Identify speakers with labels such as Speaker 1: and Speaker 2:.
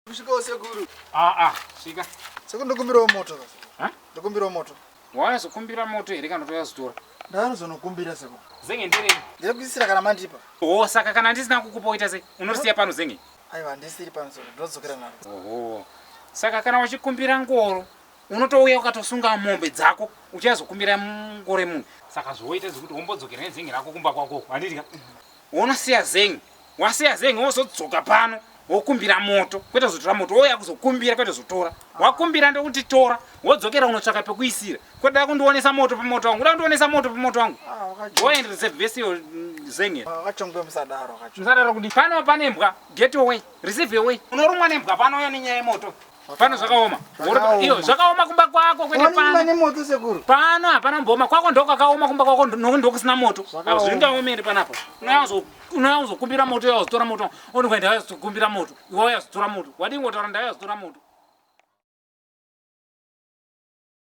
Speaker 1: Kusvikawo sekuru.
Speaker 2: Ah ah, svika.
Speaker 1: Sekuru ndokumbirawo moto.
Speaker 2: Ha?
Speaker 1: Ndokumbirawo moto.
Speaker 2: Wazokumbira moto here kana toyazotora?
Speaker 1: Ndanozonokumbira sekuru.
Speaker 2: Zenge nderei?
Speaker 1: Ndirikuisira kana mandipa.
Speaker 2: Oh, saka kana ndisina kukupa woita sei? Unorisiya pano zenge?
Speaker 1: Aiwa handisiri pano sekuru, ndodzokera naro.
Speaker 2: Oho. Saka kana uchikumbira ngoro unotouya ukatosunga mombe dzako uchazokumbira ngoro yemunhu. Saka zvoita zvekuti wombodzokera nezenge rako kumba kwako handiti ka? Wonosiya zenge. Wasiya zenge wozodzoka pano wokumbira moto kwete kuzotora moto wouya kuzokumbira kwete kuzotora. Wakumbira ndokuti tora wodzokera unotsvaka pekuisira. Kwete kundionesa moto pamoto wangu. Uda kundionesa moto pamoto wangu.
Speaker 1: Ah,
Speaker 2: Go and reserve your zenge.
Speaker 1: Wakachongwe musadaro wakachongwe.
Speaker 2: Musadaro kuti pano pane mbwa get away receive away. Unorumwa nembwa pano uya nenyaya yemoto. Pano zvakaoma.
Speaker 1: Zvakaoma.
Speaker 2: Iyo zvakaoma kumba kwako kwete
Speaker 1: Wani
Speaker 2: pano.
Speaker 1: nemoto sekuru.
Speaker 2: Pano hapana mboma kwako ndokakaoma kumba kwako ndokusina moto.
Speaker 1: Zvakaoma.
Speaker 2: Zvingaomeri panapa. Unouya uzokumbira moto uya uzotora moto. Onikuenda uya uzokumbira moto. Iwe uya uzotora moto. Wadii ngotaura ndauya uzotora moto.